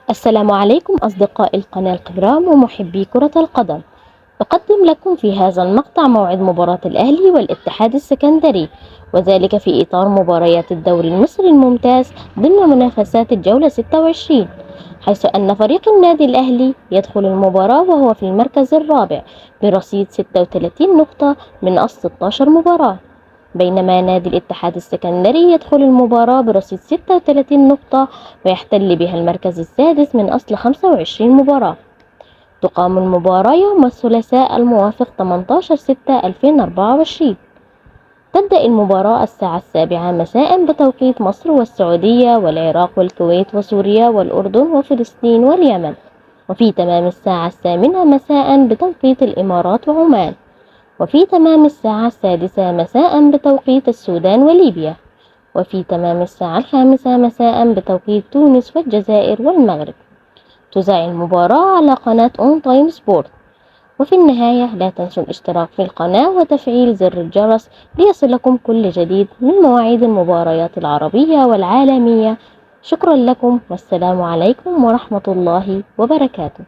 السلام عليكم أصدقاء القناة الكرام ومحبي كرة القدم. أقدم لكم في هذا المقطع موعد مباراة الأهلي والاتحاد السكندري، وذلك في إطار مباريات الدوري المصري الممتاز ضمن منافسات الجولة 26، حيث أن فريق النادي الأهلي يدخل المباراة وهو في المركز الرابع برصيد 36 نقطة من أصل 16 مباراة، بينما نادي الاتحاد السكندري يدخل المباراة برصيد 36 نقطة ويحتل بها المركز السادس من أصل 25 مباراة. تقام المباراة يوم الثلاثاء الموافق 18/6/2024. تبدأ المباراة الساعة 7 مساء بتوقيت مصر والسعودية والعراق والكويت وسوريا والأردن وفلسطين واليمن، وفي تمام الساعة 8 مساء بتوقيت الإمارات وعمان، وفي تمام الساعة 6 مساء بتوقيت السودان وليبيا، وفي تمام الساعة 5 مساء بتوقيت تونس والجزائر والمغرب. تذاع المباراة على قناة أون تايم سبورت. وفي النهاية لا تنسوا الاشتراك في القناة وتفعيل زر الجرس ليصلكم كل جديد من مواعيد المباريات العربية والعالمية. شكرا لكم والسلام عليكم ورحمة الله وبركاته.